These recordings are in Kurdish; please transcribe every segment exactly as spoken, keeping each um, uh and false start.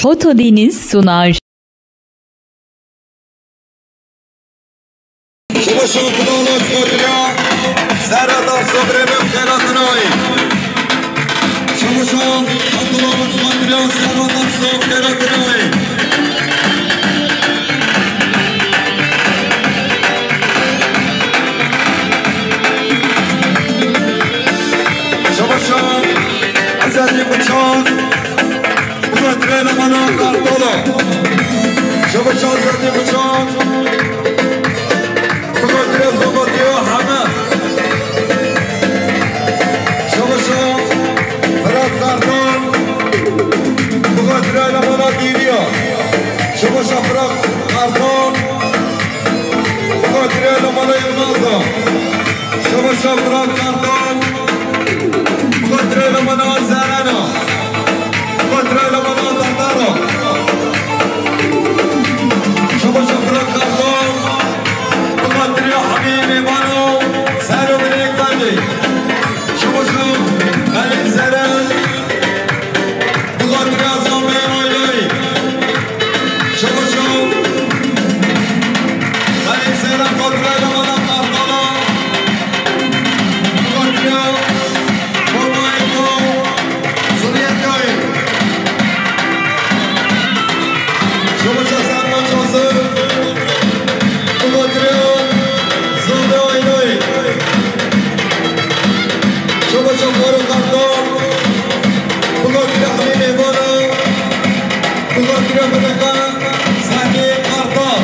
Foto Deniz sunar. Şulaşan Kudala Çikotiya, Serra Darso Bremen Xeyratinay. Şulaşan Abdullah Çikotiya, Serra Darso Xeyratinay. Şulaşan Azadi Bıçak. Bixatirê lemana Kartala. Şeveşa Zedî Bıçak. Bixatirê Zobatiya heme. Şeveşa Firat Kartal. Bixatirê lemana Dîriya. Şeveşa Firat Kartal. Bixatirê lemana Yilmazda. Şeveşa Firat Kartal. Bixatirê lemana Zerena. Bixatirê lemana Tatara. Şeveşa Firat Kartal. Bixatirê hemî mêvano, ser û binê kevê. Şeveşa Xelîl Zeren. Bixatirê Azam Bey Aylay. Şeveşa Xelîl Zeren, bixatirê lemana Kartala. Bixatirê Komayê Ko Suriyetayê. Şeveşa Serkan Çazı. Bixatirê Zade Aylayê. Şeveşa Faruk Kartal. Bixatirê hemî mêvana. Bixatirê Fireqa Sedî Kartal.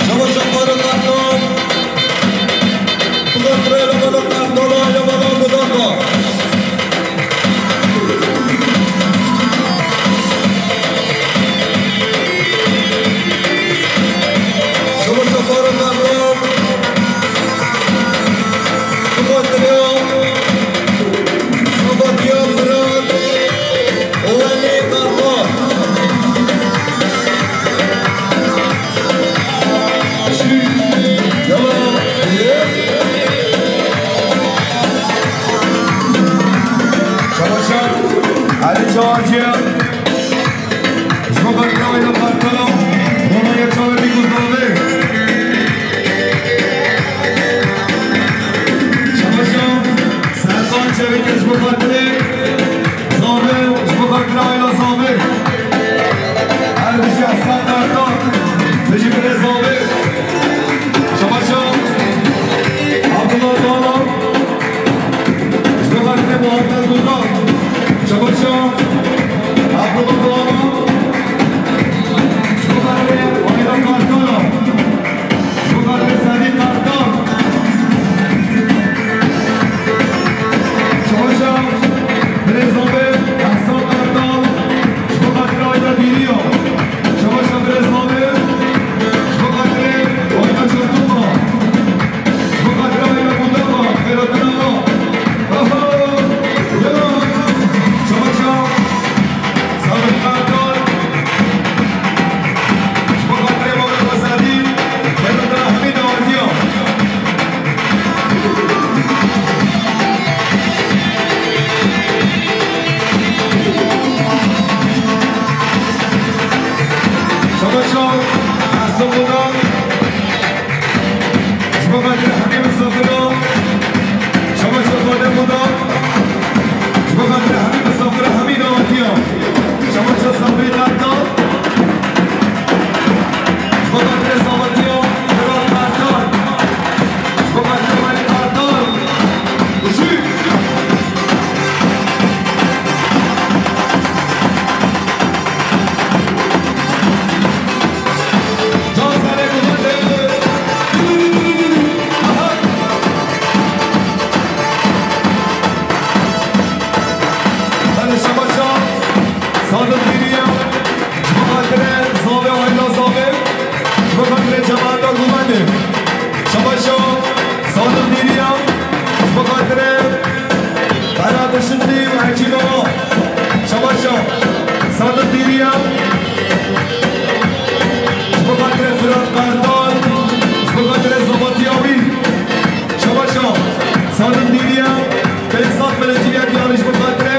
Şeveşa Faruk Kartal. Bixatirê lemana Kartala, lemana Budaka. Şeveşa Faruk Kartal. Bixatirê Sabatiya Firat. Welî Kartal. Şeveşa Elî Çawaciya. Ji bo xatirê Ayda Kartala, Ronaya Çavê Bîk û Zavê. Şeveşa Serkan Çevikê ji bo xatirê Zavê, ji bo xatirê Ayda Zavê. Her bijî Ehsen Kartal, bijî birê Zavê. Şeveşa Abdullah Dana. Ji bo xatirê Muhammed Guldan. Şeveşa Abdullah Doğan. Ji bo xatirê Ayda Kartal. Ji bo xatirê Sedî Kartal. Şeveşa birê Zavê Ehsan Kartal. Ji bo xatirê Ayda Dîriya. Şeveşa birê Zavê. Ji bo xatirê Ayda Çertoka. Ji bo xatirê Ayda Budaka, xêratina wan. Aha! Ya! Şeveşa Sabir Kartal. Ji bo xatirê Mehmet Esedî, xêratina hemî dawetiyan. Şeveşa Ehsan Budak. Ji bo xatirê hemî misafiran, şeveşa Xwedê Budak. Ji bo xatirê hemî misafiran, hemî dawetiyan. Şeveşa Sabrî Kartal. Ji bo xatirê Sabrî Kartal. Ji bo xatirê Welî Kartal. Û jî Can Serê Guhar Demir. Aha. Belê şeveşa Sadık Diriye. Ji bo xatirê Zavê, aîla Zavê. Ji bo xatirê cemaeta Gumendê. Şeveşa Sadık Diriye. Ji bo xatirê Berat Işitli û Ercî Baba. Şeveşa Sadık Diriye. Ji bo xatirê Firat Kartal. Ji bo xatirê Zavatiya wî. Şeveşa Sadık Diriye. Pênc sed milî Diriye, diyarî ji bo xatirê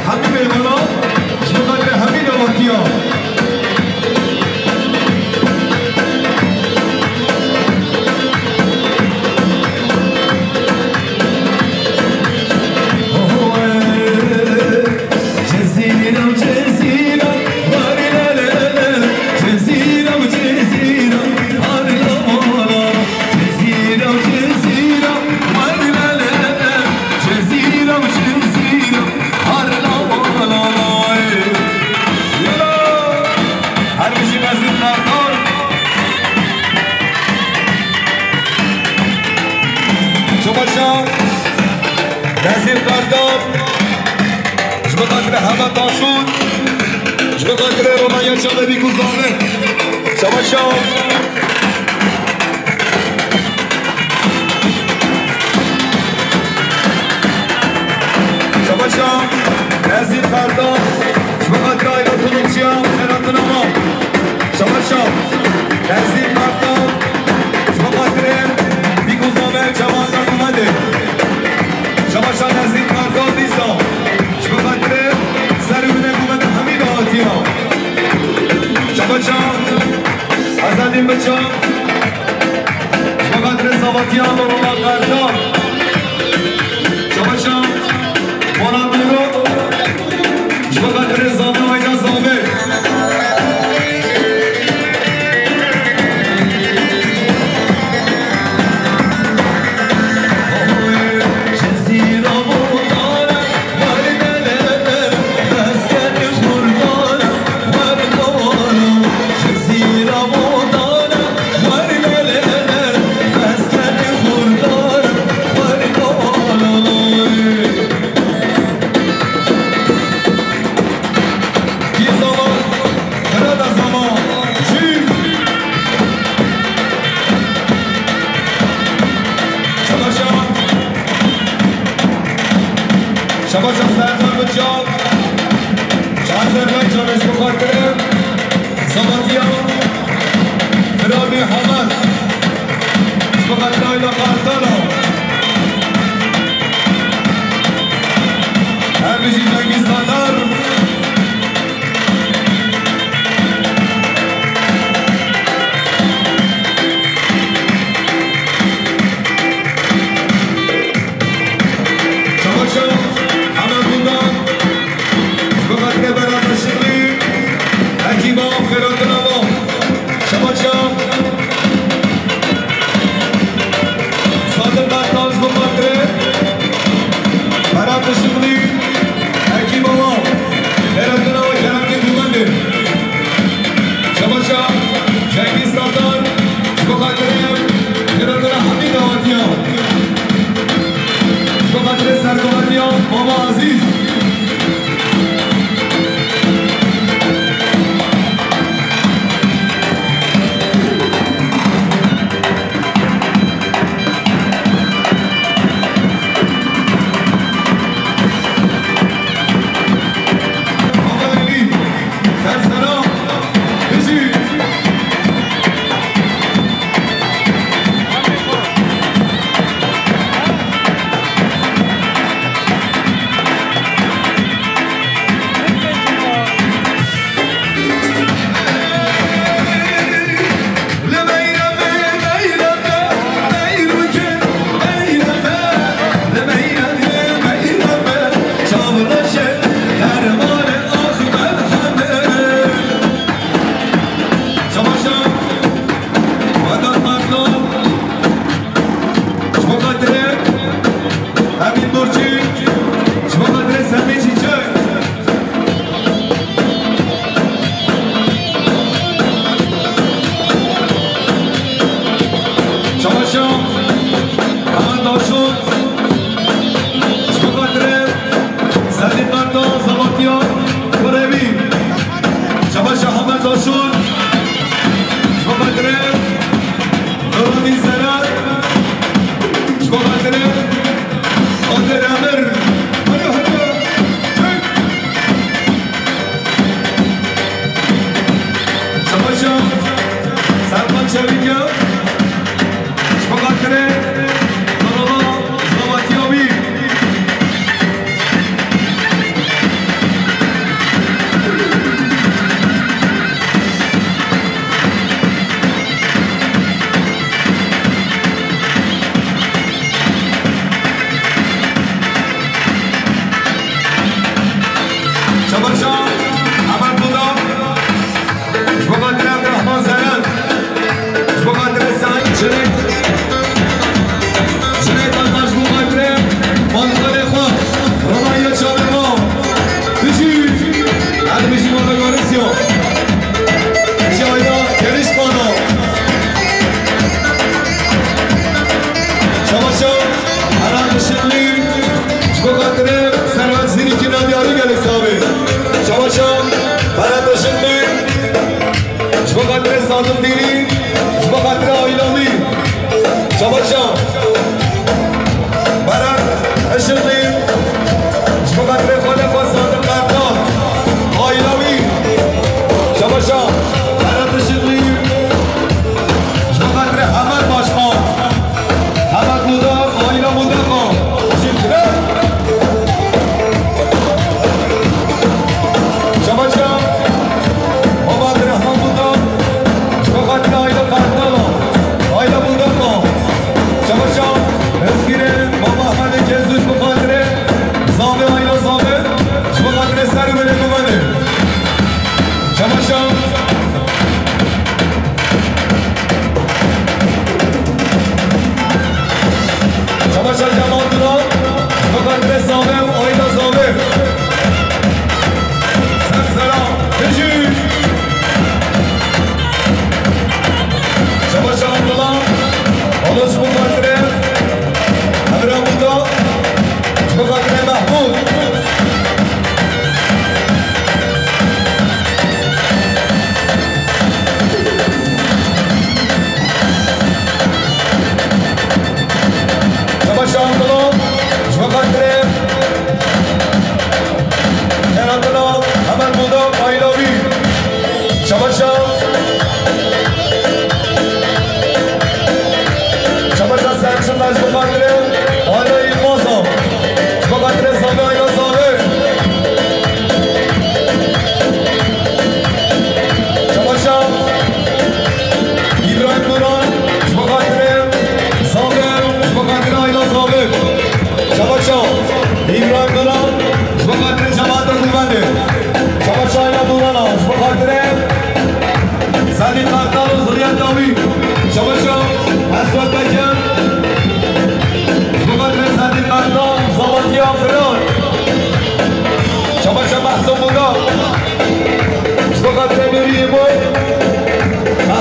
hemî mêvana. Ji bo xatirê hema taşûn, ji bo xatirê Romanya Çalebî ku zane. Şaba çaw. Şaba çaw. Nezîr Kartal. Ji bo xatirê Ayla Tulumçiya, xêratina ma. Şaba çaw. Nezîr Kartal. Ji bo xatirê Bîkû Zame, Cemal Kartal Medê. Şaba çaw Nezîr Kartal dîsa. Ji bo xatirê serê wine ku me de hemî dahatiya. Şaba çaw. Azadî Biçav. Ji bo xatirê Zavatiya Nurullah Kartal. Şaba çaw. Polat Nuro. Ji bo xatirê Zame Ayna Zame. Şabaşa Serdar Biçak, ji Azerbaycanê ji bo xatirê Zavatiya Firar Mihemed, ji bo xatirê Ayla Kartala, her bijî Cengiz Tatar. Çamaşo, Hemed Bundan, ji bo xatirê Berat Aşıklı, ekîba xêratina wan. Çamaşo, Sadık Kartal, ji bo xatirê Berat Işıklı, ekîba wan, xêratina wan, kerem ke dûmendê. Çamaşo, Cengiz Tatar, ji bo xatirê xêratina hemî dawetiya. Ji bo xatirê sergovendiya Mama Aziz. Ji bo xatirê Emîn Burçî, ji bo xatirê Semî Çîçek. Çamaşo, Hemed Aşûr, ji bo xatirê Sedîq Kartal,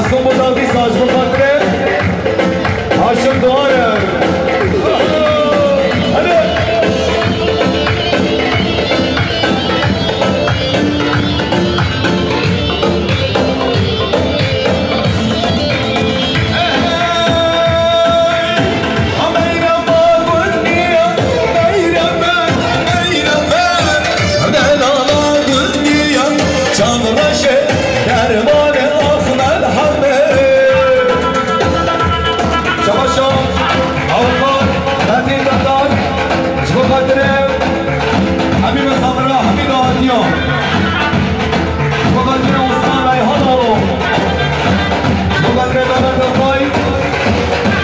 Somoda dîsa ji bo xatirê Haşim Doğan e. Hadi. Şabaşa, Avrupar, Latin Tatar, ji bo xatirê hemî mesafira, hemî dahatiya. Ji bo xatirê Osman Reyhan Alo. Ji bo xatirê Mehmet Akay.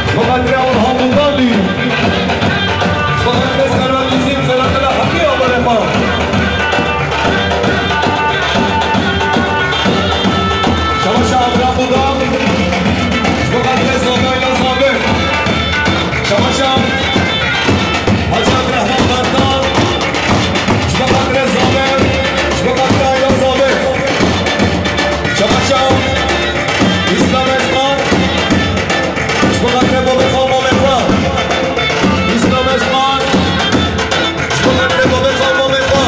Ji bo xatirê Orhan Buldanlî. Ji bo xatirê Servet Hüseyin Serhatila hemî aborê xwe. Şabaşa Abdullah Buldan. Ji bo xatirê Zogayla Zabir. Şabaşa Hacı Abdurrahman Kartal. Ji bo xatirê Zabir. Ji bo xatirê Ayla Zabir. Şabaşa Îslam Esman. Ji bo xatirê babê xwe û mamê xwe. Îslam Esman. Ji bo xatirê babê xwe û mamê xwe.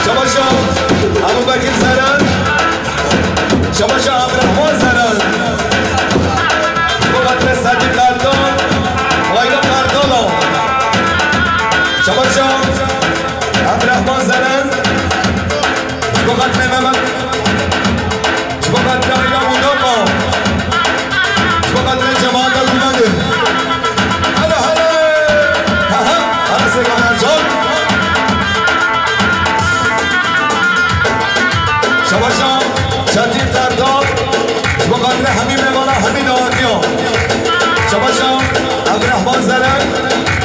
Şabaşa Ebubekir Zeren. Şabaşa Abdurrahman Zeren. Ji bo xatirê Sedî Kartal. Ayla Kartal. Şabaşa Abdurrahman Zeren. Ji bo xatirê Mehmet. Ji bo xatirê Ayla Mudaka. Ji bo xatirê cemaeta Gulbendê. Hele hele. He he. Hele Seyda Mercan. Şabaşa Çetin Terdal. Ji bo xatirê hemî mêvana, hemî dawetiya. Şabaşa Abdurrahman Zeren.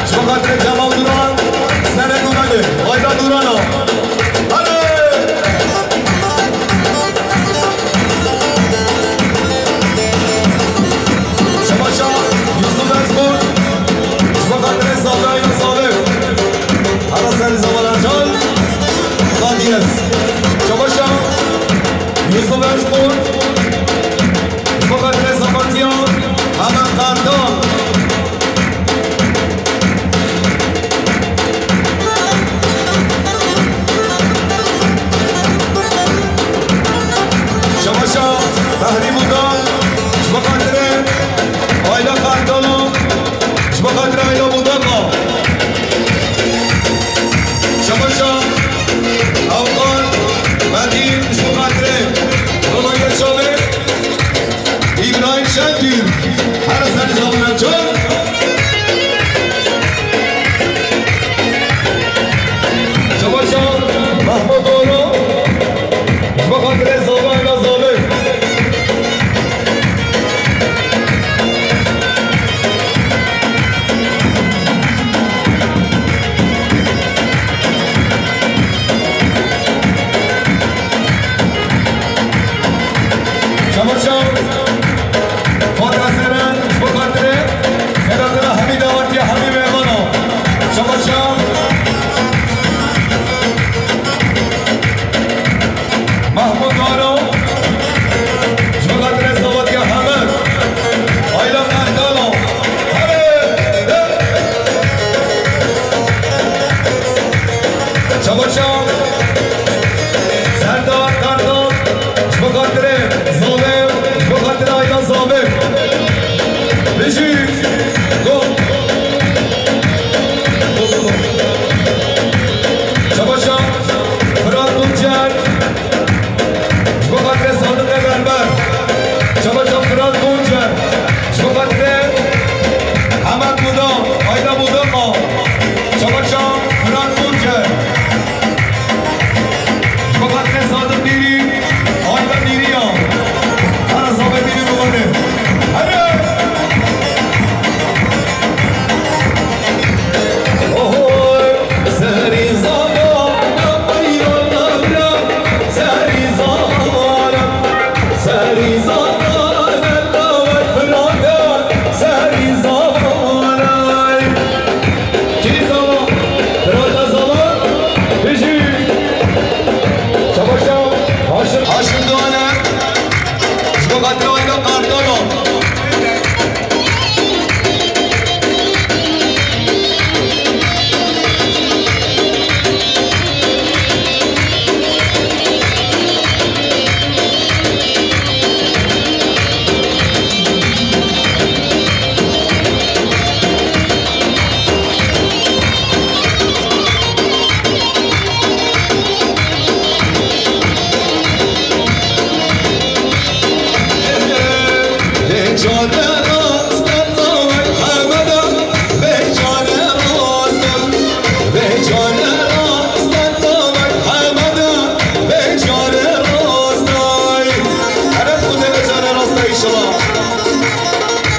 Ji bo xatirê Cemal Duran. Serê Gulbendê. Ayla Duran o. Hadi! Şabaşa Yusuf Ezgur. Ji bo xatirê Zabrayla Zabir. Hadi Serî Zavala Can. Radiyes. Şabaşa Yusuf Ezgur. Ji bo xatirê Zabatiya Hemen Kartal.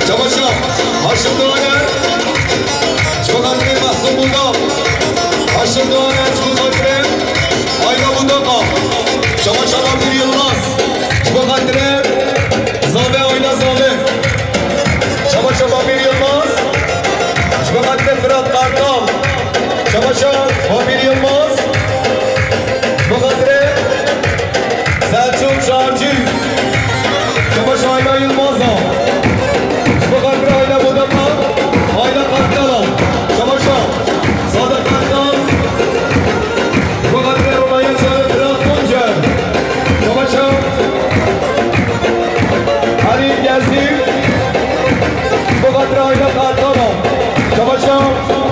Çamaşa, Haşim Doğaner, ji bo xatirê Mahsûm Buldan. Haşim Doğaner, ji bo xatirê Ayla Budaka. Çamaşa Mahir Yilmaz, ji bo xatirê Zave Ayla Zave. Çamaşa Mahir Yilmaz, ji bo xatirê Firat Kartal. Çamaşa Mahir Yilmaz, ji bo xatirê Selçuk Çarcı. Çamaşa Ayla Yilmaz a. Ji bo xatirê Ayla Budaka, Ayla Kartal a. Çamaşa Sade Kartal. Ji bo xatirê Romanya Çarê Firat Tuncer. Çamaşa Halil Gezdi. Ji bo xatirê Ayla Kartal a. Çamaşa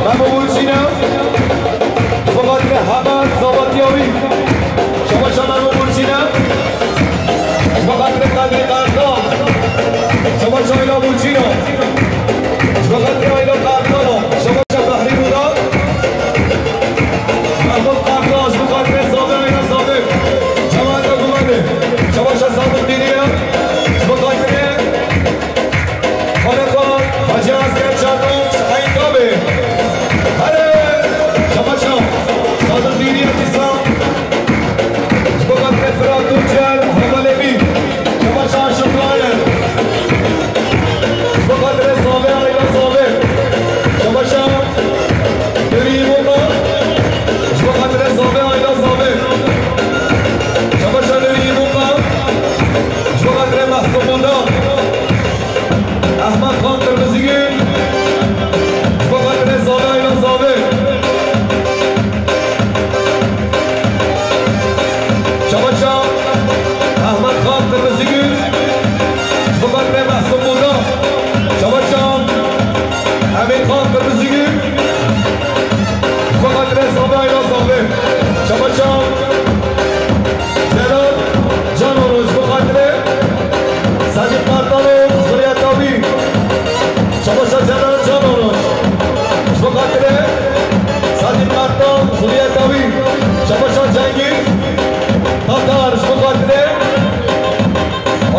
Memo Burçîne. Ji bo xatirê Hemed Zabatiyawî. Çamaşa Memo Burçîne. Ji bo xatirê Kadrî Kartal. Çamaşa Ayla Burçîne. Ji bo xatirê Ayla Kartal. Çamaşa Behrî Murat. Mehmûd Kartal. Ji bo xatirê Zave Ayla Zave. Çamaşa Gumendê. Çamaşa Sadık Dîniye. Ji bo xatirê Xaneka Hacı Asker Çato, Heykabe. Here, Çamaşa, Sadık Dîniye Tîsa. Ji bo xatirê Firat Tuncer, Hevalê Bî. Çamaşa Aşık Rayer. Ji bo xatirê Zave, Ayla Zave. Çamaşa Nurî Moka. Ji bo xatirê Zave, Ayla Zave. Çamaşa Nurî Moka. Ji bo xatirê Mahsûm Buldan. Ehmed Xan Qirmizigil. Ji bo xatirê Zave Ayla Zave. Çamaşa Ehmed Xan Qirmizigil. Ji bo xatirê Mahsûm Buldan. Çamaşa Emîn Xan Qirmizigil. Ji bo xatirê Zave Ayla Zave. Çamaşa Celal Canoro, ji bo xatirê Sedîq Kartal û zuriyeta wî. Çamaşa Celal Canoro, ji bo xatirê Sedîq Kartal, zuriyeta wî. Çamaşa Cengiz Tatar, ji bo xatirê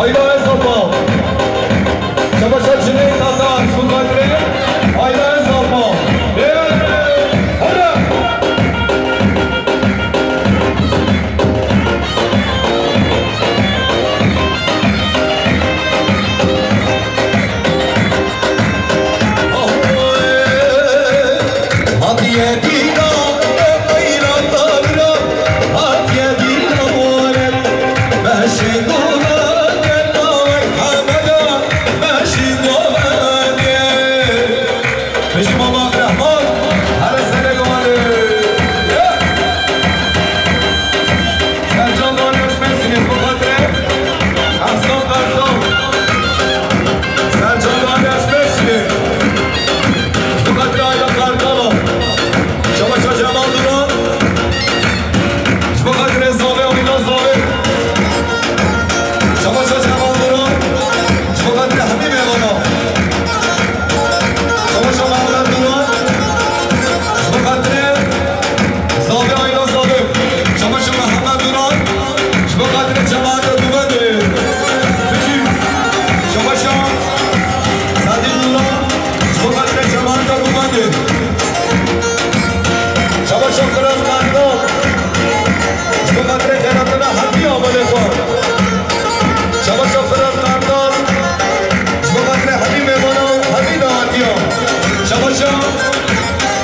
Ayla Özalpa. Çamaşa Cüneyt Tatar, ji bo xatirê Ayla Özalpa. Ê, here! Hatiye dîna, qeyra tavra, hatiye dîna ware. Beşê govendê navê Hemeda, beşê govendê. Bijî Mama Rehman, here serê govendê. Ye! Sercan Daniel Spesî, ji bo xatirê Ehsan Kartal. Sercan Daniel Spesî. Ji bo xatirê Ayla Kartal. Çamaşa Cemal Duran. Ji bo xatirê Zave, Ayla Zave. Çamaşa Cemal Duran. Ji bo xatirê hemî mêvanan. Çamaşa Mehmet Duran. Ji bo xatirê Zave, Ayla Zave. Çamaşa Mehmet Duran. Ji bo xatirê cemaeta Guvendê. Bijî. Çamaşa Sedî Duran. Ji bo xatirê cemaeta Guvendê. Çamaşa Firat Kartal. Ji bo xatirê xêratina hemî amelê xwe. Çamaşa Firat Kartal. Ji bo xatirê hemî mêvanan û hemî dawetiyan. Çamaşa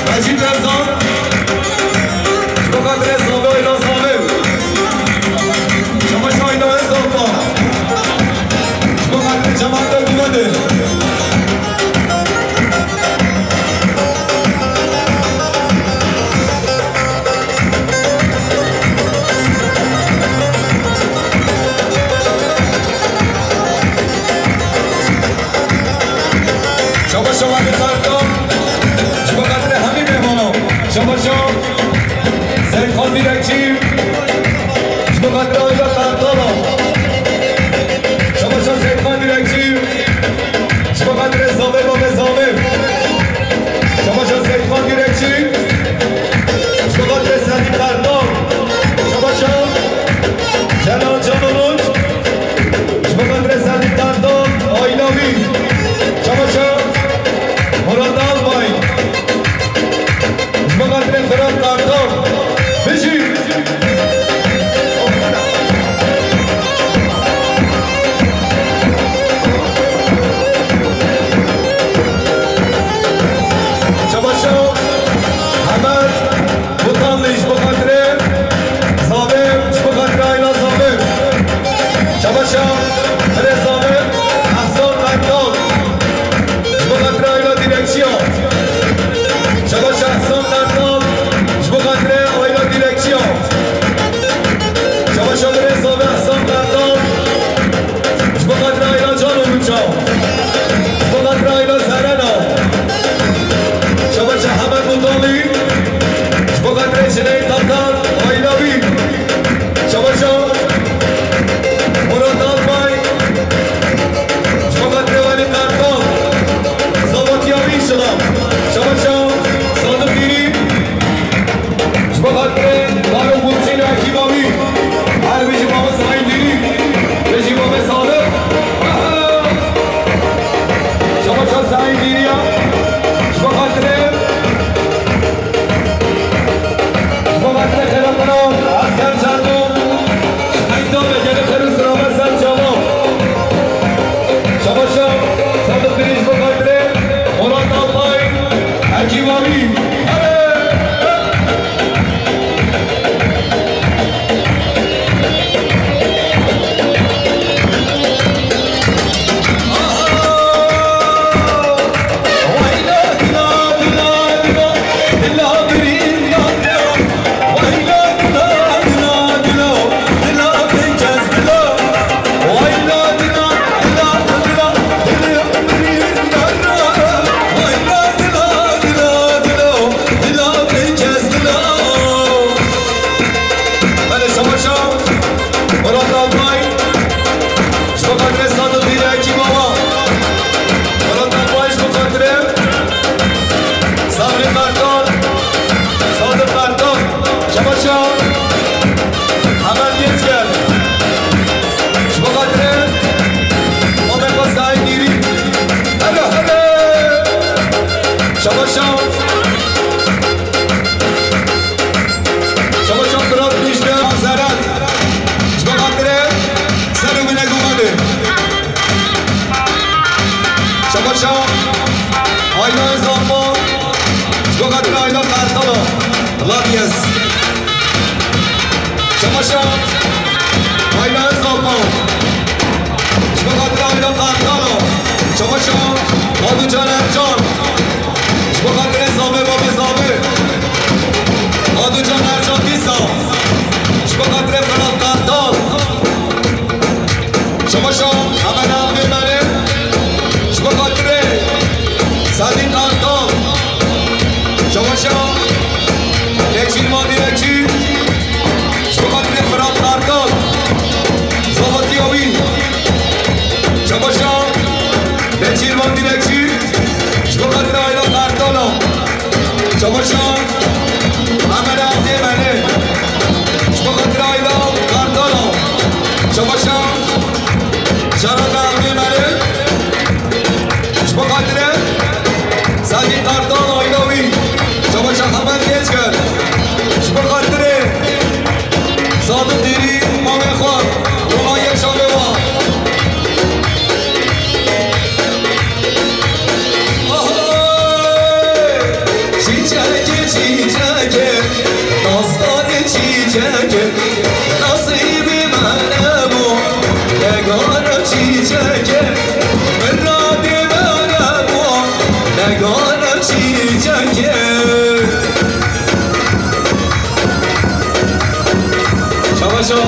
Mecîd Erzan. Ji bo xatirê Zave, Ayla Zave. Çamaşa Ayla Özalpa. Ji bo xatirê cemaeta Guvendê. Kartal, Ayla Bî, Şabaşa, Murat Albay, ji bo xatirê Welî Kartal, Zavatiya Bî Şilam, Şabaşa, Sadık Dîrî, ji bo xatirê Faruk Burçîn û ekîba wî, her bijî Mame Saîd Dîrî, bijî Mame Sadık. Şabaşa Saîd Dîrî ya, ji bo xatirê Ji bo xatirê xêra xwe re, Esker Çerno, Şehîda ve gelê xêr û sirave ser çava. Şabaşa, Sadık Dîrî ji bo xatirê Murat Albay, ekîba wî. Erê! Belê, şabaşa. Murat Albay, ji bo xatirê Sadık Dîrî, ekîba wa. Murat Albay, ji bo xatirê Sabri Kartal, Sadık Kartal. Şabaşa. Hemen geç gel. Ji bo xatirê Mame xwe Saîd Dîrî. Hele, hele. Şabaşa. Şabaşa Firat Dijde Zeret. Ji bo xatirê ser û minek û mevê. Şabaşa Ayla Özalpa. Ji bo xatirê Ayla Kartala. Ladiyez. Şabaşa Ayla Özalpa. Ji bo xatirê Ayla Kartala. Şabaşa Aducan Ercan. Ji bo xatirê Zavê Babê Zavê. Aducan Ercan dîsa. Ji bo xatirê Firat Kartal. Şabaşa, hemen avdê me re. Ji bo xatirê Sadî Kartal. Şabaşa, Nêçîrvan Dîrekçî. Ji bo xatirê Firat Kartal. Zavatiya wî. Şabaşa, Nêçîrvan Dîrekçî. Ji bo xatirê Ayla Kartala. Şabaşa, hemen avdê me re. Ji bo xatirê Ayla Kartala. Şabaşa, şeref avdê me re. Ji bo xatirê Sadî Kartal, Ayla wî. Şabaşa hemen geç gel. Ji bo xatirê Sadık Dîrî, mamê xwe, Roma Yaşa ve wa. Çiçekê, çiçekê, dastarê çiçekê, nasîbî me nebû, negana çiçekê, miradê me nebû, negana çiçekê. Şabaşa,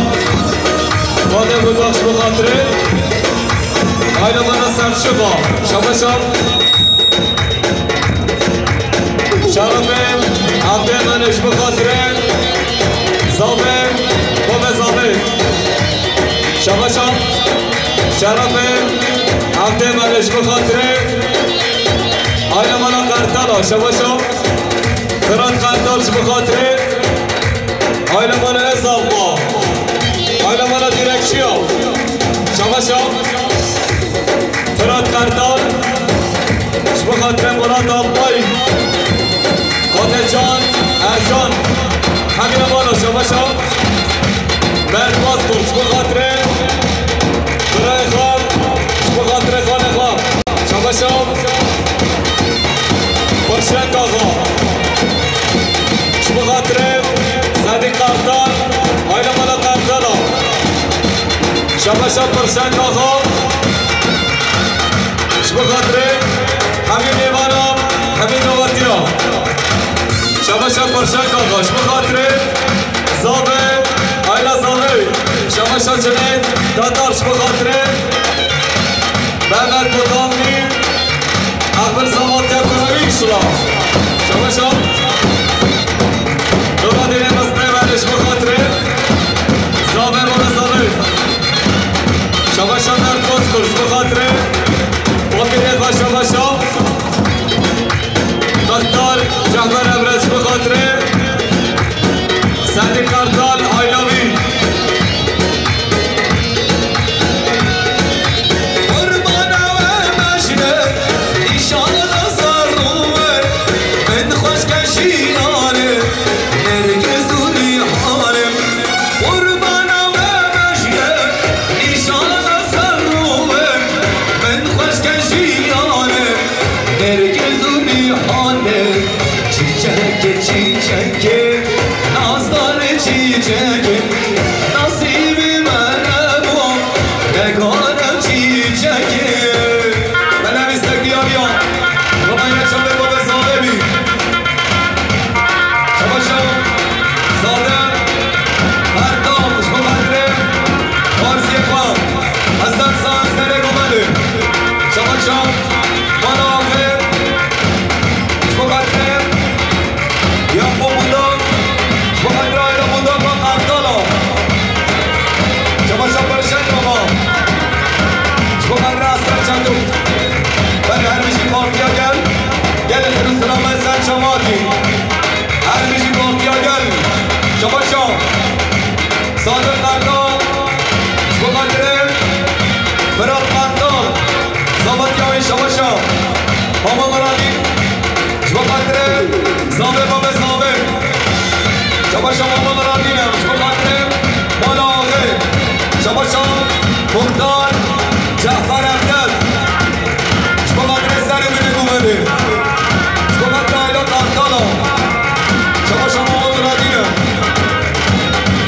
Fadê Gulbax ji bo xatirê Ayla me re Serçiva. Şabaşa. Şerefê avdê me re ji bo xatirê Zavê, Bavê Zavê. Şabaşa. Şerefê avdê me re ji bo xatirê Ayla me re Kartala. Şabaşa. Firat Kartal ji bo xatirê Ayla me re Ezalpa. Ayla me re Dîrekçiya. Şabaşa. Firat Kartal ji bo xatirê Murat Albay. Xatirê Can Ercan. Hemî wana şabaşa. Mert Bozkurt ji bo xatirê birayê xwe, ji bo xatirê xalê xwe. Şabaşa Pirşenk Axa. Ji bo xatirê Sedî Kartal, Ayla Mala Kartala. Şabaşa Pirşenk Axa. Ji bo xatirê hemî mêvana, hemî dawetiya. Şabaşa Pirşenk Axa. Ji bo xatirê Zavê, Ayla Zavê. Şabaşa Cinên Tatar. Ji bo xatirê Mehmet Botanlî, Ahmet Zavat Yakurovic, şila. Şabaşa. Dora Dêrê Mezin. Hadi Kartal, I love you. Qurbana we mejne, inşallah zarû we, min xweş ke jiyane, nergiz û rîhane. Qurbana we mejne, inşallah zarû we, min xweş ke jiyane, nergiz û rîhane. Çîçekê, çîçekê, nazdar çîçekê, nasîbî me nebû, begane çîçekê. Belê, vîstek diyariya. Roma ye çavê babê zalê bî. Çabaşa zade, Erdal, ji bo xatirê Farziyê xwe. Hezar sal serê Romedê. Çabaşa bala axê. Ji bo xatirê Yakup Budak, ji bo xatirê aîla Budak a Kartala. Çabaşa Perşembe baba. Ji bo xatirê Esker Çetuk. Belê, her bijî Partiya Gel. Gelê xêr û selamet ser çavatî. Her bijî Partiya Gel. Çabaşa. Sadir Kartal, ji bo xatirê Firat Kartal, zavetiya wî Şabaşa, Mama Miradî, ji bo xatirê Zavê Babê Zavê, Şabaşa Mama Miradî ne, ji bo xatirê Mala Axê, Şabaşa Muxtar Cafer Evdel. Ji bo xatirê serê min û min ê. Ji bo xatirê aîla Kartal a. Şabaşa Mama Miradî ne.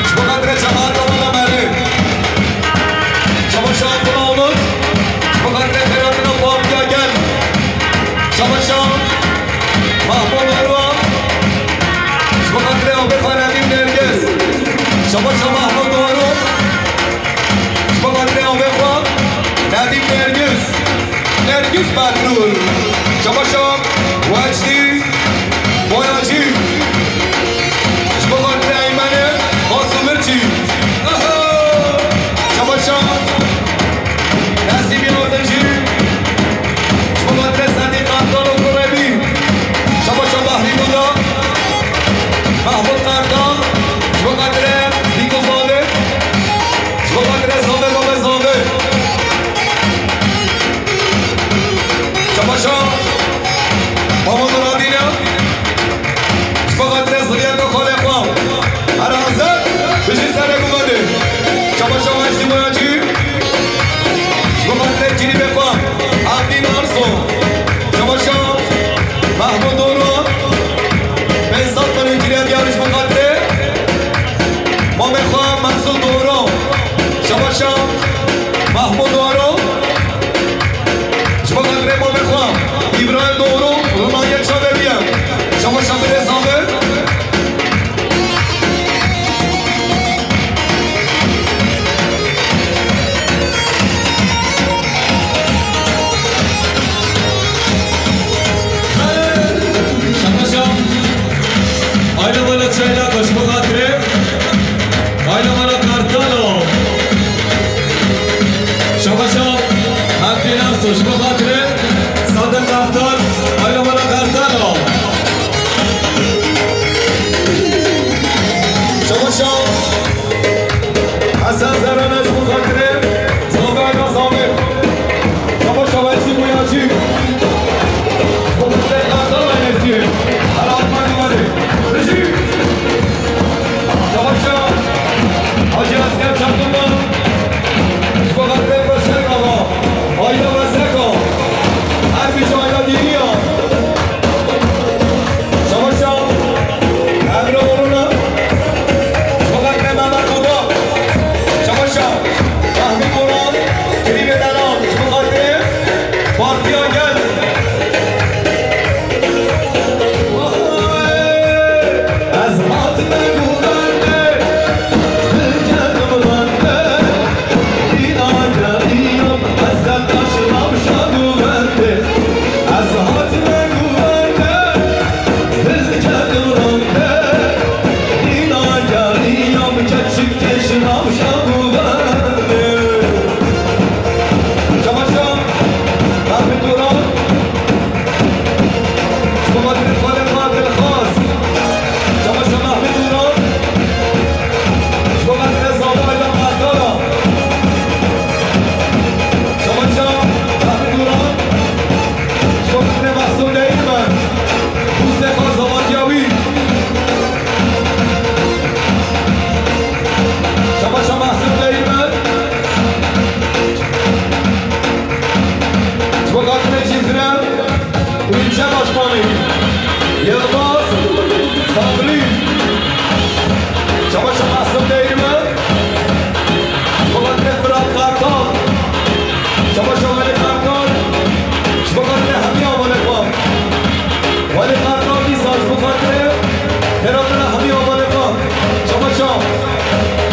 Ji bo xatirê cemaeta Mala Merê. Şabaşa Abdullah Umut. Ji bo xatirê xêratina Partiya Gel. Şabaşa Mahmud Orwa. Ji bo xatirê avê xwe Nedîm Nergiz. Şabaşa Mahmud Orwa. Ji bo xatirê avê xwe Nedîm Nergiz. Nergiz Petrol. Şabaşa Wecdî Boyacî. Ji bo xatirê Eymenê Xasumirçî. Aha! Şabaşa Nesîmî Azimcî. Ji bo xatirê Sedî Kartal û Kurebî. Şabaşa Behrî Buda. Mahmud Kartal. Ji bo xatirê Bîko Zavê. Ji bo xatirê Zavê Babê Zavê. Çabaşa Mama Miradî ne. Ji bo xatirê ziliyeta xalê xwe. Her hazir. Bijî serê gumadê. Çabaşa Wecdî Boyacî. Ji bo xatirê cînîbê xwe. Abdîn Arso. Çabaşa Mahmud Doro. Behzat Belê cînîya diyar ji bo xatirê mamê xwe Mesûd Doro. Çabaşa Mahmud Doro. Ji bo xatirê mamê xwe Îbrahîm Doro, rûnayê çavê wî ye. Çabaşa birêz Amir. Çabaşa. Aîla mala Çaylak, ji bo xatirê aîla mala Kartalo.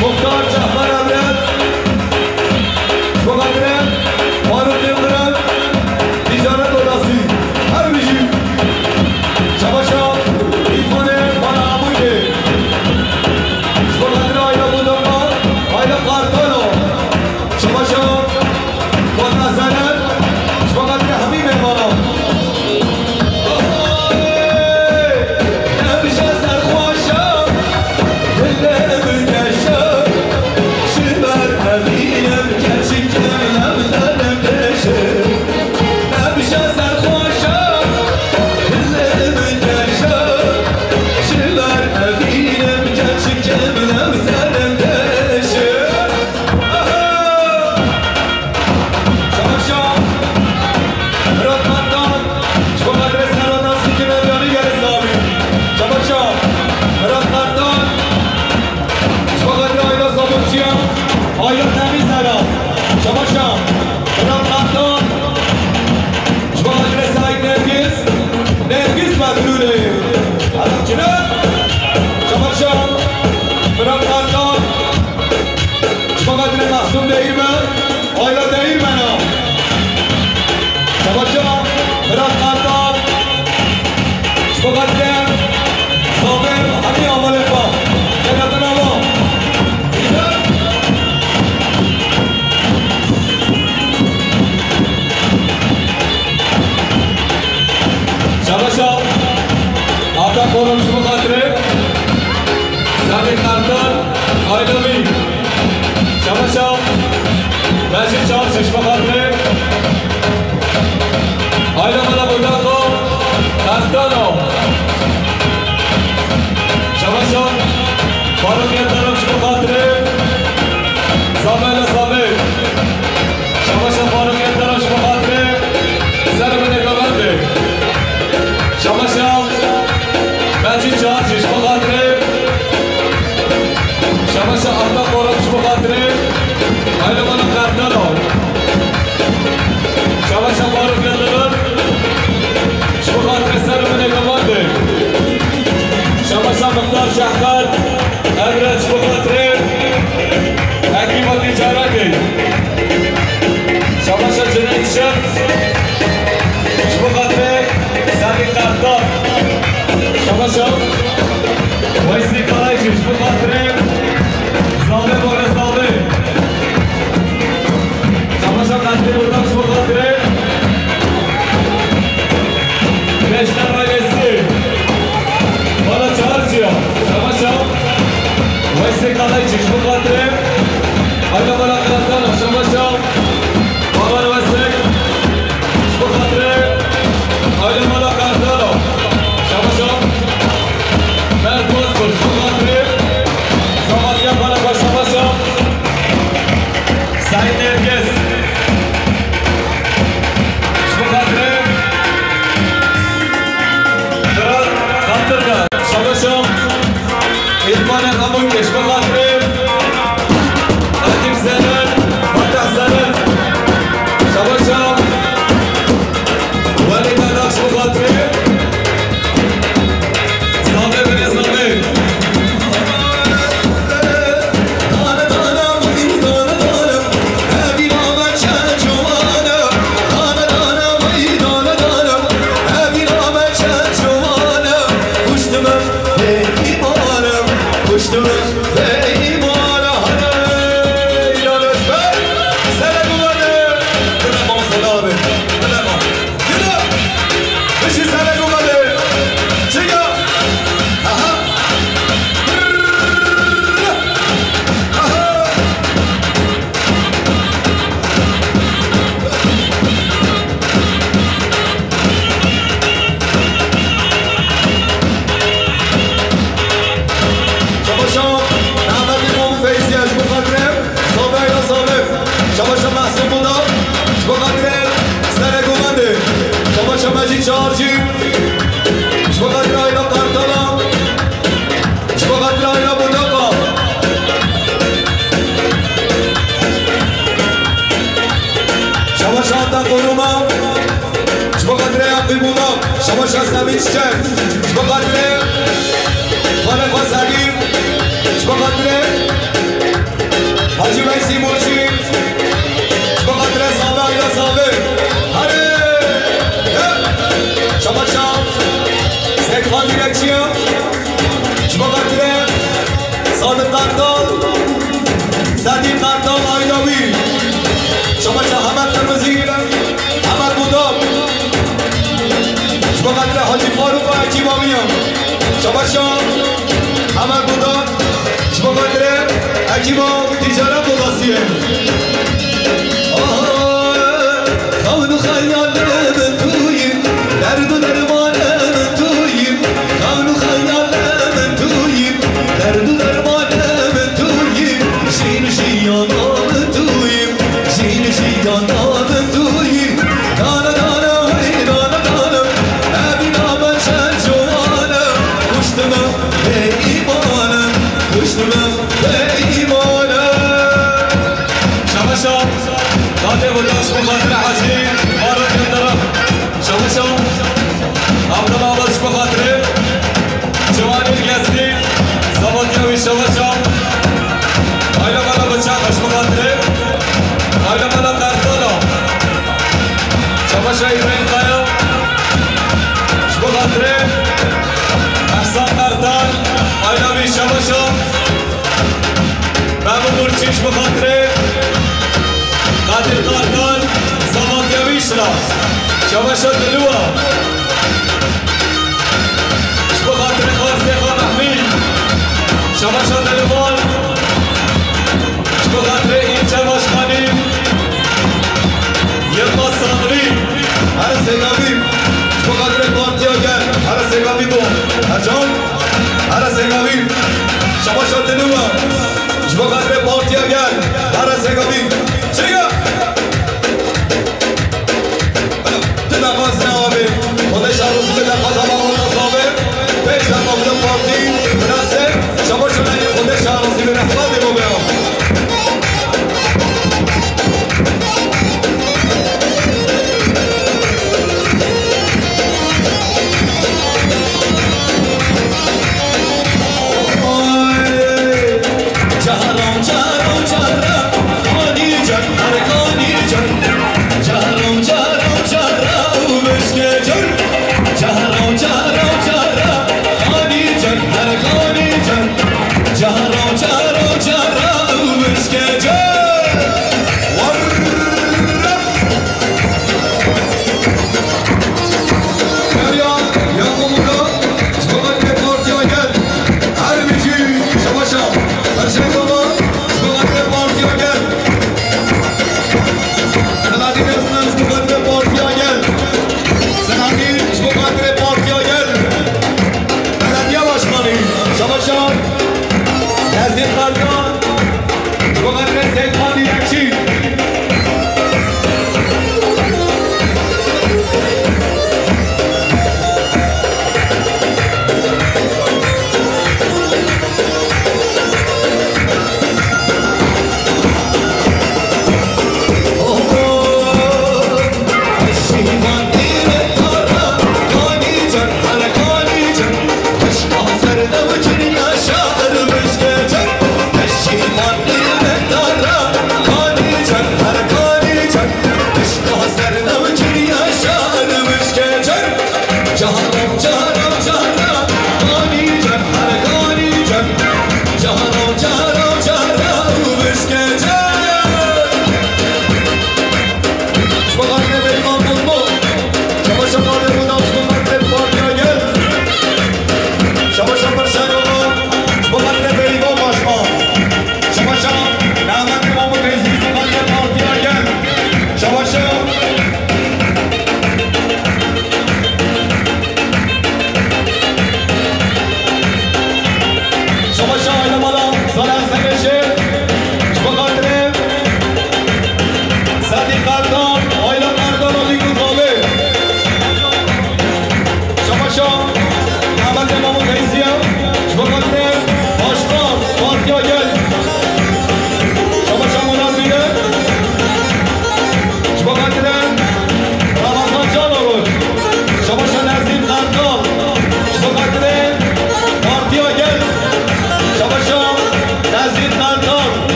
Muxtar Cafer Evret, ji bo xatirê Faruk Yildirim, Ticaret Odası, her bijî. Şabaşa, îfanê bana Amûkê. Ji bo xatirê aile Budamba, aile Kartalo. Şabaşa, Fatma Zeynep, ji bo xatirê hemî mêvanan. Şabaşa Firat Kartal, ji bo xatirê serveta Sîkî Medyanî gelê Samî. Şabaşa Firat Kartal, ji bo xatirê aila Sabunçiya, aila Temîz Zera. Şabaşa Firat Kartal, ji bo xatirê Seîd Nergîs, Nergîs Bedrûlê. Hela çi ne? Şabaşa Firat Kartal. Ji bo xatirê Masûm Değirmen, aila Değirmena. Şabaşa Firat Kartal. Ji bo xatirê Samir hemî amalê xwe. Xeyratina wan. Şabaşa Ata Korum ji bo xatirê Samir Kartal. Aile wî. Şabaşa Mecîd Çarşiş bi xatirê aile mala Budako Kartano. Şabaşa Faruk Yildirim ji bo xatirê Zamê le Zamê. Şabaşa Faruk Yildirim ji bo xatirê ser binê govendê. Şabaşa Mecîd Çarşiş ji bo xatirê. Şabaşa Arda Koran ji bo xatirê. Aile mala Kartano. Şabaşa Faruk Yildirim ji bo xatirê ser binê govendê. Şabaşa Muxtar Şehkar. Evre ji bo xatirê Hekîma Ticaretê. Şabaşa Cüneyt Şen ji bo xatirê Salî Kartal. Şabaşa Weysî Karaycî ji bo xatirê Zalê Bore Zalê. Şabaşa Qasmî Burdak ji bo xatirê Beşler ailesi. Bala Çağırcıya. Şabaşa Weysek Alaycı ji bo xatirê aile mala Kartala. Şabaşa Babar Weysek ji bo xatirê aile mala Kartala. Şabaşa Mert Bozkurt ji bo xatirê Samatya Balaba. Şabaşa Sayın Nergis. Ji bo xatirê Firat Xatirda. Şabaşa Îrfane Xamûkê. Ji bo xatirê Edîb Zener, Fatih Zener. Şabaşa Welî Dadak ji bo xatirê Zavê binê zavê. Yürü! Bişî sere gumele. Çiga. Aha. Aha. Çamaşan, Ji bo xatirê Sadiq Kartal, Sedî Kartal, aîla wî. Şabaşa Hemed Qirmizî, Hemed Budak. Ji bo xatirê Hacî Farûq û ekîba wî ye. Şabaşa Hemed Budak. Ji bo xatirê ekîba Tîcaret Odasiyê. Aha, xewn û xeyalê min tu yî, derd û dermanê min tu yî. Xewn û xeyalê min tu yî, derd û dermanê min tu yî. Jîn û jiyana min tu yî, jîn û jiyana min tu yî. Dana dana hey dana dana, evîna me çend ciwan e. Kuştime bêîman e, kuştime bêîman e. Şabaşa, Xatê Vurdaş bi xatirê Hecî Faruk Yildirim. Şabaşa, Abdullah Abaş bi xatirê Ciwanî Gezî, Sabatya wî şabaşa. Aîla mala Bıçakbaş bi xatirê aîla mala Kartala. Şabaşa İbrahim Kaya. Ji bo xatirê Ehsan Kartal, aîla wî şabaşa. Mehmûd Nurçî ji bo xatirê Kadir Kartal, Samatya wî şira. Şabaşa Dilûwa. Ji bo xatirê Xarsêxa Mehmî. Şabaşa Dilûwan. Ji bo xatirê Înce Başkanî, Yilmaz Sadrî. Here sêgavî. Ji bo xatirê Partiya Gel. Here sêgavî bo. Ercan. Here sêgavî. Şabaşa Dilûwa. Ji bo xatirê Partiya Gel. Here sêgavî. Çêge! Tu deqas ne avê. Xwedê şerozî bide qazana wina sabe. Pêş de qabile partî, binase, şabaşa neyê Xwedê şerozî bide. Hadi bo bera. Derya, ya komutan, ji bo xatirê Partiya Gel. Her bijî, şabaşa. Her şey tamam, ji bo xatirê Partiya Gel. Selahattin Özmen, ji bo xatirê Partiya Gel. Selahattin, ji bo xatirê Partiya Gel. Belediye Başkanı, şabaşa. Nezih Kartal. Ji bo xatirê Seyîd Xalî Yekşî.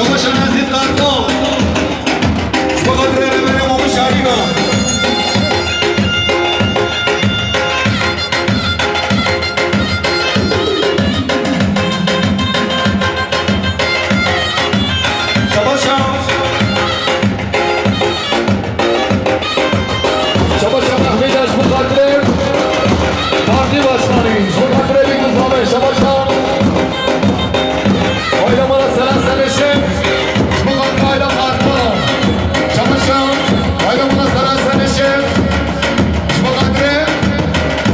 Şabaşa Nezîr Kartal. Ji bo xatirê rêberê Mamoş Alî be. Şabaşa. Şabaşa Mehmet, ji bo xatirê Partî Başkanî, ji bo xatirê Bîk Mizabê, şabaşa. Aile mala Selen Senişê, ji bo xatirê aile Kartal. Şabaşa, aile mala Selen Senişê, ji bo xatirê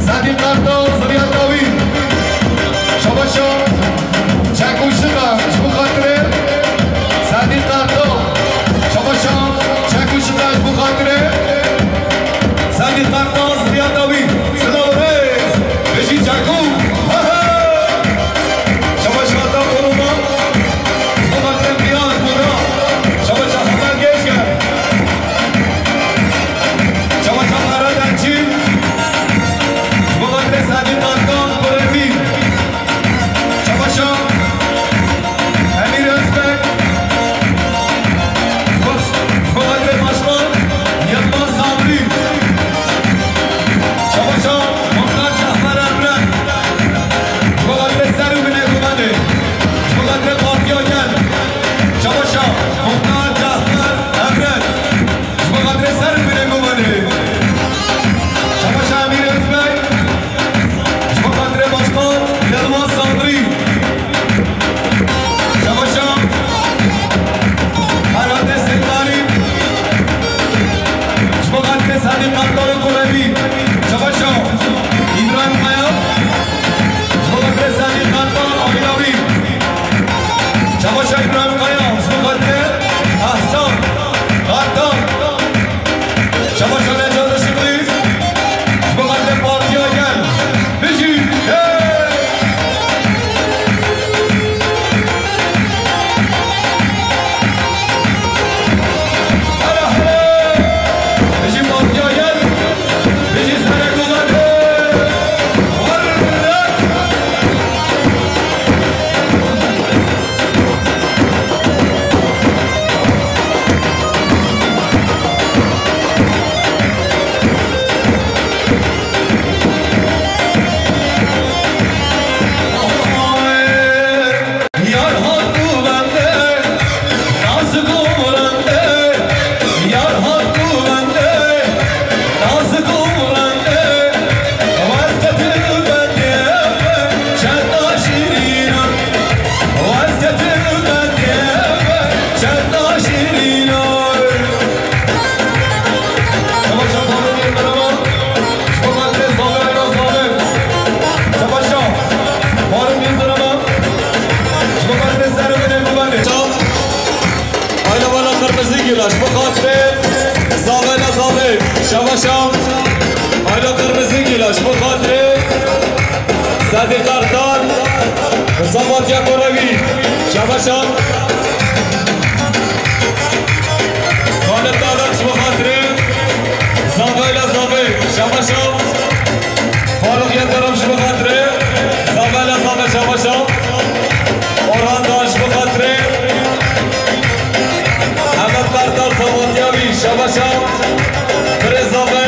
Sedî Kartal, zuriyeta wî. Şabaşa, çek û şixa, ji bo xatirê Sedî Kartal. Şabaşa, çek û şixa, ji bo xatirê Sedî Kartal, zuriyeta wî. Silav û rêz, bijî çekû. He he. Şabaşa ta korona, ji bo xatirê Piyaz Buda. Şabaşa Hemed Gêşger. Şabaşa Ferhat Elçî. Ji bo xatirê Sedî Kartal, kurê wî. Şabaşa Emîr Özbek. Ji bo, ji bo xatirê Başkan Yilmaz Sabrî. Şabaşa Muxtar Cafer Emre. Ji bo xatirê ser û binê guvenê. Ji bo xatirê Partiya Gel. Şabaşa Muxtar Cafer Emre. Ji bo xatirê ser û binê guvenê. Şabaşa Emîr Özbek. Ji bo xatirê Başkan Yilmaz Sabrî. Şabaşa Ferhatê Seydarî. Ji bo xatirê Sedî Kartal û kurê wî. Şabaşa Îbrahîm Kaya. Ji bo xatirê Sedî Kartal, aîla wî. Şabaşa Îbrahîm Kaya, ji bo xatirê Ehsan Kartal. Şabaşa Necat Işıklı, ji bo xatirê Partiya Gel. Bijî, hey! Hele hele! Bijî Partiya Gel! Bijî Serek Komandoyê! Warrak! Yar hat û bendê, nazik û mirandê, yar hat û bendê, nazik û mirandê, wez ketin bendê, çenda şîrîn e, wez ketin bendê, çenda şîrîn e. Şabaşa Faruk Yildirim'a, ji bo xatirê Zave, Ayla Zave. Şabaşa Faruk Yildirim'a, ji bo xatirê ser û binê guvenê. Ayla Mala Qirmizî Gîla, ji bo xatirê Zave, Ayla Zave. Şabaşa Ayla Qirmizî Gîla, ji bo xatirê Sedî Kartal, Zavatiya Korewî. Şabaşa. Xalid Dağlar ji bo xatirê Zave, Ayla Zave. Şabaşa. Faruk Yildirim ji bo xatirê Zave, Ayla Zave. Şabaşa. Orhan Dağ ji bo xatirê Hemed Kartal, Zavatiya wî. Şabaşa. Birê Zave.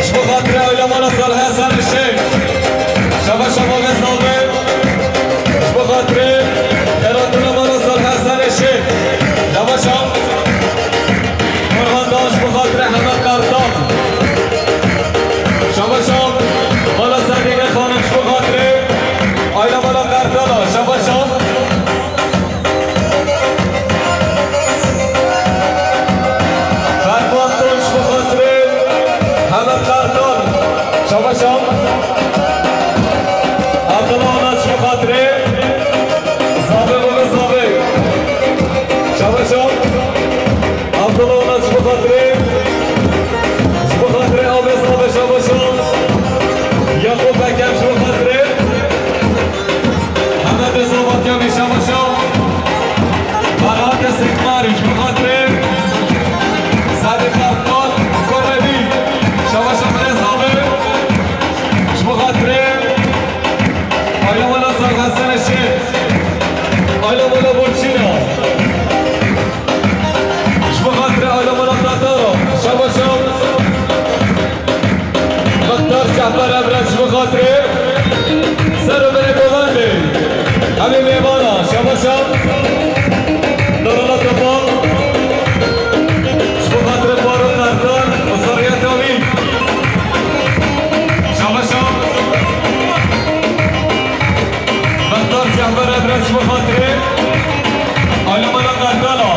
Ji bo xatirê aîla Mala Salih Hesen Işê. Şabaşa Mavê Zave. Ji bo xatirê Qeratuna Mala Salih Hesen Işê. Şabaşa. Orhan Dağ ji bo xatirê Hemed Kartal. Şabaşa Mala Sedîne Xanim ji bo xatirê aîla Mala Kartala. Şabaşa. Ferman Tunç bi xatirê Hemed Kartal. Şabaşa. Abdullah Onaç bi xatirê Zave Oğuz Zave. Şabaşa. Abdullah Onaç bi xatirê, ji bo xatirê Abê Zave. Şabaşa. Yakup Ekem ji bo xatirê Hemed Xatirê ser û berê Golandê. Em ê mêvana, şabaşa. Dorana Topal. Ji bo xatirê Farûq Erkan û seriyeta wî. Şabaşa. Mextar Cefer Emre ji bo xatirê. Alemana Kartala.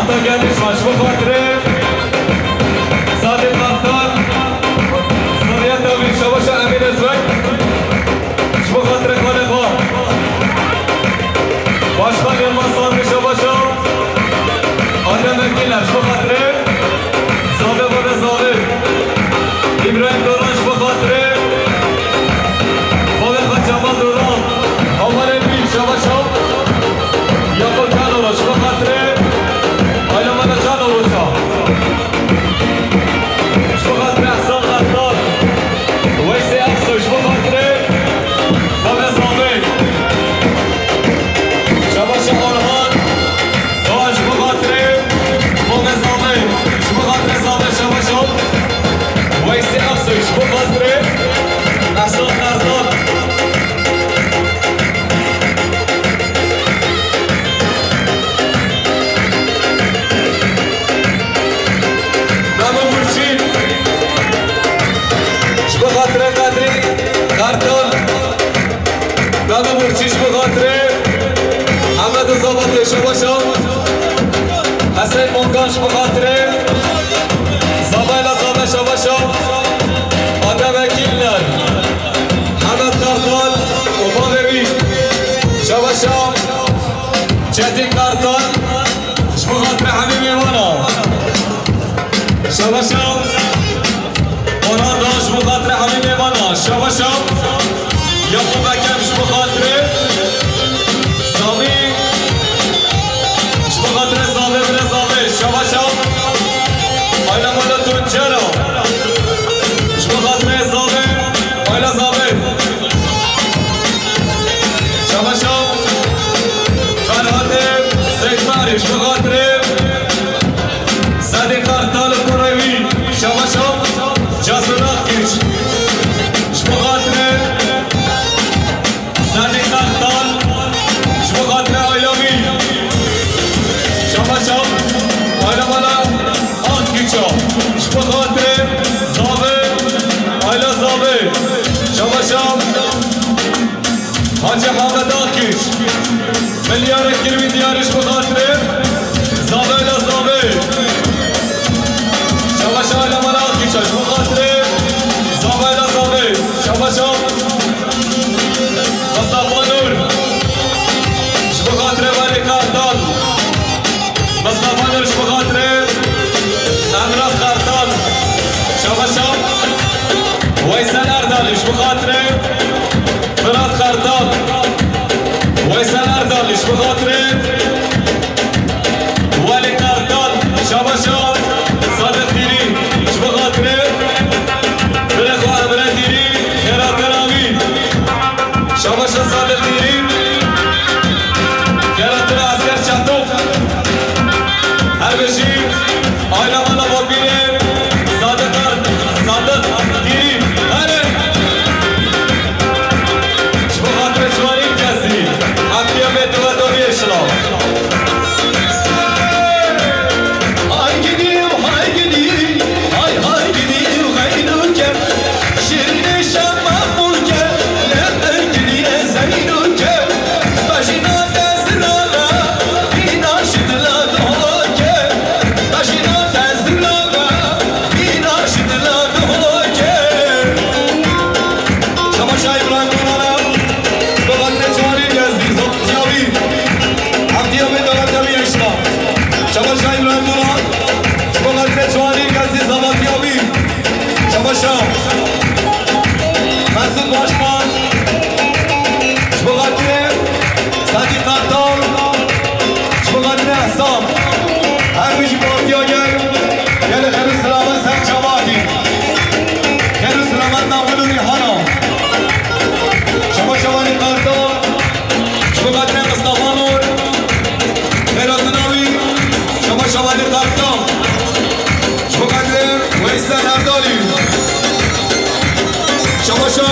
Ata geldiş var, ji bo xatirê Sadê Kaptan, Sarıya Tavî, şabaşa Emîn Özbek, ji bo xatirê xalê xwe. Başkan Yılmaz Sabri, şabaşa Adem Erkinler, ji bo xatirê Zave bavê Zave. İbrahim Doran, ji bo xatirê bavê xwe Cemal Doran. Havalê wî, şabaşa Yakup Can Oroç, ji bo xatirê aile me de Can Oroça. Ji bo xatirê Ehsan Ertan. Weysê Aksoy, ji bo xatirê bavê Zave. Şabaşa Orhan. Doğan, ji bo xatirê bavê Zave, ji bo xatirê Zave, şabaş ol. Weysê Aksoy, ji bo xatirê Ehsan Ertan. Memo Burçî, ji bo xatirê Qedrî Kartal. Memo Burçî ji bo xatirê Ehmed Zabatê, şabaşa. Hesen Monkan ji bo xatirê Zabayla Zave, şabaşa. Adem Ekiller, Hemed Kartal û bavê wî, şabaşa. Çetin Kartal ji bo xatirê hemî mêvana. Şabaşa. Orhan Doğan, ji bo xatirê hemî mêvana. Şabaşa. Yakup Ekem, ji bo xatirê Samî. Ji bo xatirê Zave bile Zave. Şabaşa. Ayla Mala Tuncera. Ji bo xatirê Zave. Ayla Zave. Şabaşa. Ferhatê Seytmarî, ji bo xatirê Sadê Kartal û kurê wî, şabaşa. Casil Akkiç, ji bo xatirê Sadê Kartal, ji bo xatirê aila wî, şabaşa. Aila mala Akkiça, ji bo xatirê Zave, aila Zave, şabaşa. Hacı Hemed Akkiç. Milyarek yirmi diyarış bu hatırı. Zavayla Zavay. Şabaşa ile Mala Akkiç. Bu hatırı. Zavayla Zavay. Şabaşa. Mustafa Nur. Ji bo xatirê Valî Kartal. Mustafa Nur ji bo xatirê Emrah Kartal. Şabaşa. Weysel Erdal ji bo xatirê Firat Kartal. Weysel Erdal ji bo xatirê Valî Kartal. Şabaşa. Sadiq Dîrî ji bo xatirê Birê xwe Emre Dîrî, Xêra Teravî. Şabaşa Sadiq Dîrî. Xêra Tera Esker Çatok. Her bijî. Ayna mala Bobînê. Sadiq Ar-, Sadiq Dîrî. Her. Ji bo xatirê ciwanên kesî. Heftiya vê diwe doviyê şilo. Hay gidî, hay gidî, hay hay gidî, xeynûke. Şîrînê şema bûke, lê ew gilî ez ey Şaşa Îbrahîm Duran, ji bo xatirê ciwanî, kesî zavatiya wî. Şabaşa. Mesûd Başkan, ji bo xatirê Sedî Kartal, ji bo xatirê Ehsan. Her bijî partiya gel, gelê xêr û selamet ser çavatî. Xêr û selamet nav Gul û Rîhana. Şabaşa Walî Kartal. Ji bo xatirê Mistefa Nur, xêratina wî, şabaşa Walî Kartal. Ji bo xatirê Weysel Erdalî. Şabaşa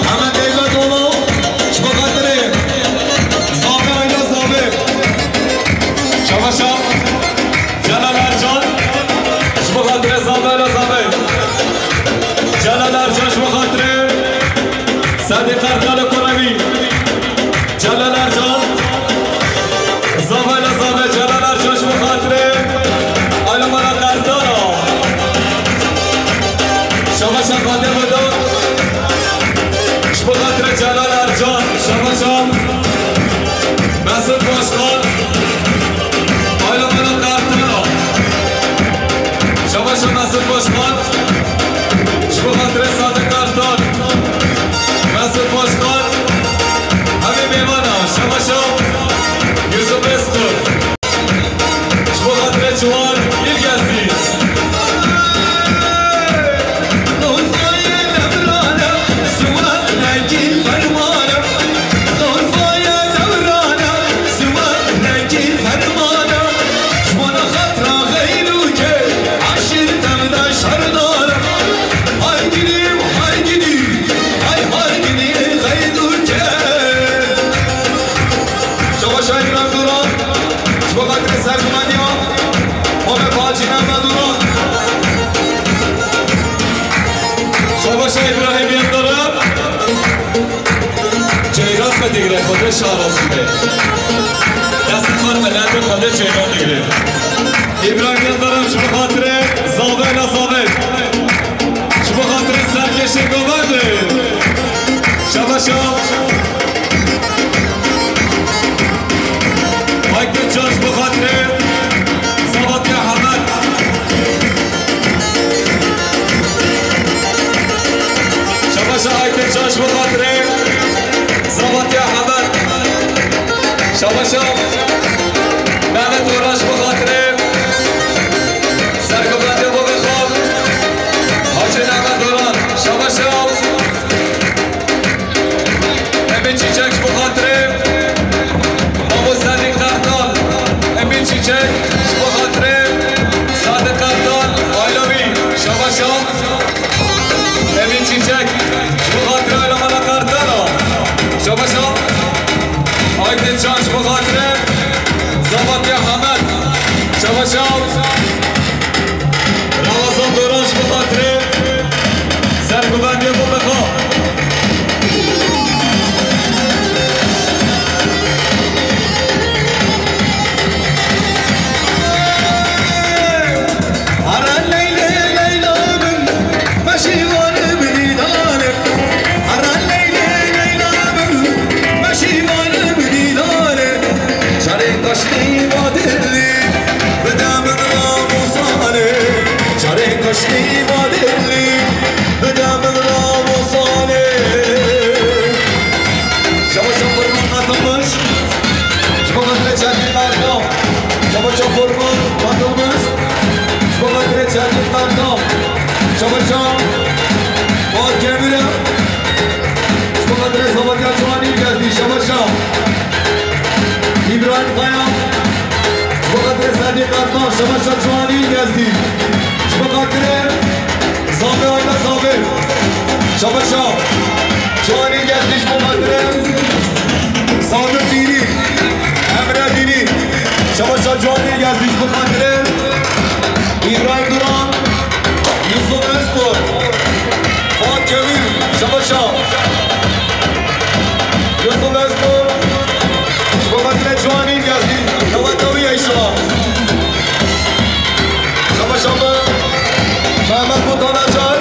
Hemed Eyla Dolo, ji bo xatirê Zabe Ayla Zabe. Şabaşa Celal Ercan, ji bo xatirê Zabe Ayla Zabe. Celal Ercan, ji bo xatirê Sedî Kartalê Kurevî. Celal Ercan. Zavayla zave Celal Ercan ji bo xatirê Alemana Kartala. Şabaşa Xadê Vedat. Ji bo xatirê Celal Ercan. Şabaşa Mesut Başkan. Alemana Kartala. Şabaşa Mesut Başkan. Ji bo xatirê Sadiq Kartal. Mesut Başkan. Hemî mêvana, şabaşa Yusuf Özkurt. Ji bo xatirê Ciwan Îlgezî. Şabaşa Îbrahîm Duran, ji bo xatirê serguvendiya Mame Pacî Mehmed Duran. Şabaşa Îbrahîm Yildirim. Ceyran xwe digre, Xwedê şarazî be. Destê xwe miletê Xwedê ceyran digre. Îbrahîm Yildirim ji bo xatirê zavê la zavê. Ji bo xatirê serkêşê govendê. Şabaşa. Aydin Can ji bo xatirê Zavatiya Hemed. Şabaşa Aydin Can ji bo xatirê Zavatiya Hemed. Şabaşa Mehmet Oran ji bo xatirê serguvendiya bo vexwe. Hacî Mehmet Oran. Şabaşa. Emîn Çîçek ji bo xatirê Mamo Sedî Kartal. Emîn Çîçek ji bo xatirê Sadiq Kartal. Aila wî. Şabaşa. Emîn Çîçek ji bo xatirê Alamana Kartala. Şabaşa. Aydin Can ji bo xatirê Zavatiya Hemed. Şabaşa. Ramazan Doran ji bo xatirê serguvendiya bo vexwe. Ara Leylê Leyla min, meşî wan min înan e. Ara Leylê Leyla min, meşî wan min înan e. Şarê kaştî vadilî. Bide min ramûsanê, carê kaştî vadilî, bide min ramûsanê. Şabaşa Furman katılmış. Ji bo xatirê Çetin Berkan. Şabaşa Furman katılmış. Ji bo xatirê Çetin Berkan. Şabaşa Fuat Kemir'e. Ji bo xatirê Zavatiya Ciwanî Gezdî. Şabaşa. Îbrahîm Kaya, ji bo xatirê Sedî Kartal, şabaşa Ciwanî Gezdî, ji bo xatirê Zavê Ayla Zavê, şabaşa Ciwanî Gezdî, ji bo xatirê Sadir Dînî, Emre Dînî, şabaşa Ciwanî Gezdî, ji bo xatirê Îbrahîm Duran, Yusuf Özkurt, Fuat Kemîr, şabaşa. Yusuf Özkurt, ji bo xatirê Ciwanî Gezdî, daweta wî ye şima. Şabaşa min, Mehmet Mutan Acar,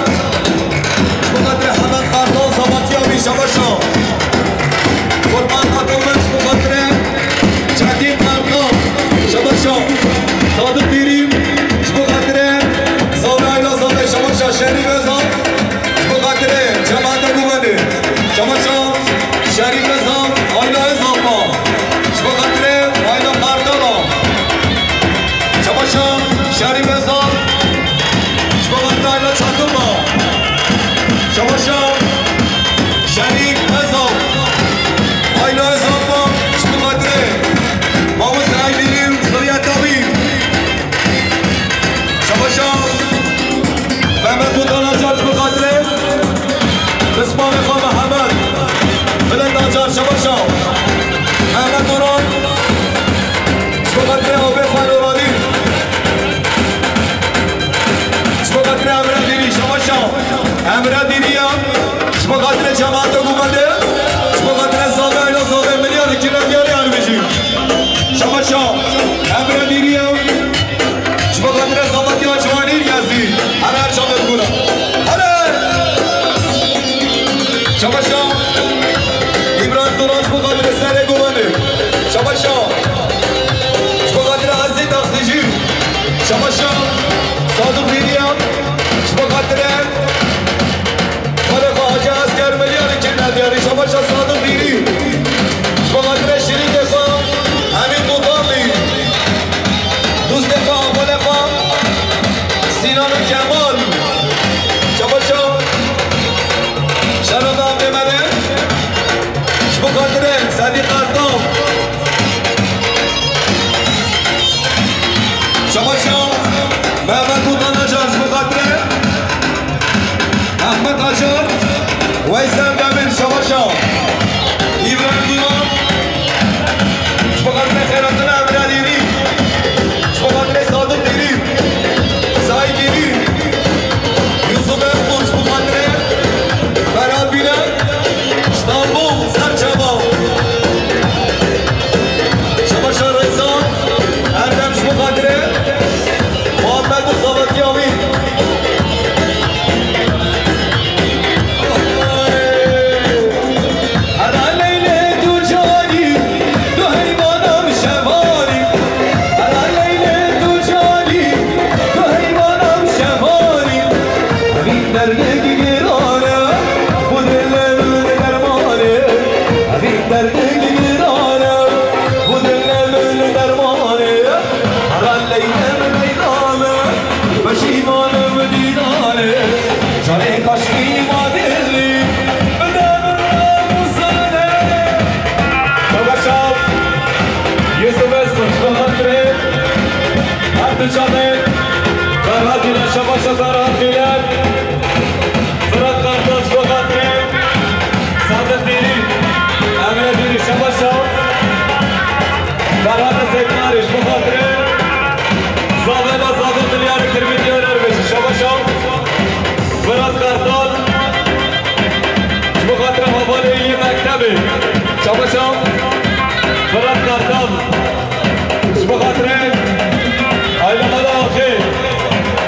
ji bo xatirê Hemed Kartal, Zavatiya wî, şabaşa. Furkan Katılmış, ji bo xatirê Çetin Kartal, şabaşa. Sadık Şabaşa Sadık Biriya, ji bo xatirê xalê xwe Hacî Esker Milyarî kirine diyarî. Şabaşa Sadık Bîrî, ji bo xatirê şirîkê xwe Emîn Mutalî, dostê xwe, hevalê xwe Sînan û Kemal. Şabaşa Şeref Amdê Mele, ji bo xatirê Sedîq Erdoğan. Şabaşa Mehmet Sultan Acar, ji bo xatirê Mehmet Acar, Weysel Demir. Şabaşa İbrahim Duman, ji bo xatirê Xeyrettin Emre Dîrî, ji bo xatirê Sadık Dîrî, Saîd Dîrî, Yusuf Özkurt, ji bo xatirê Ferhat Bîner, İstanbul, Serçava. Şabaşa Rêzan Erdem, ji bo xatirê Muhammed û Xebatî Amîn. Hera Leylê tu canî, tu heyvana şevanî. Hera Leylê tu canî, tu heyvana şevanî. Evîn derdek giran e, bu dilê min derman e. Evîn derdek giran e, bu dilê min derman e. Hera Leylê min heyran e, peşîman e min dînan e. Carê kaşkî ma dilî, bide min remûzane. Şabaşa Yusuf Özkurt, ji bo xatirê her du çavê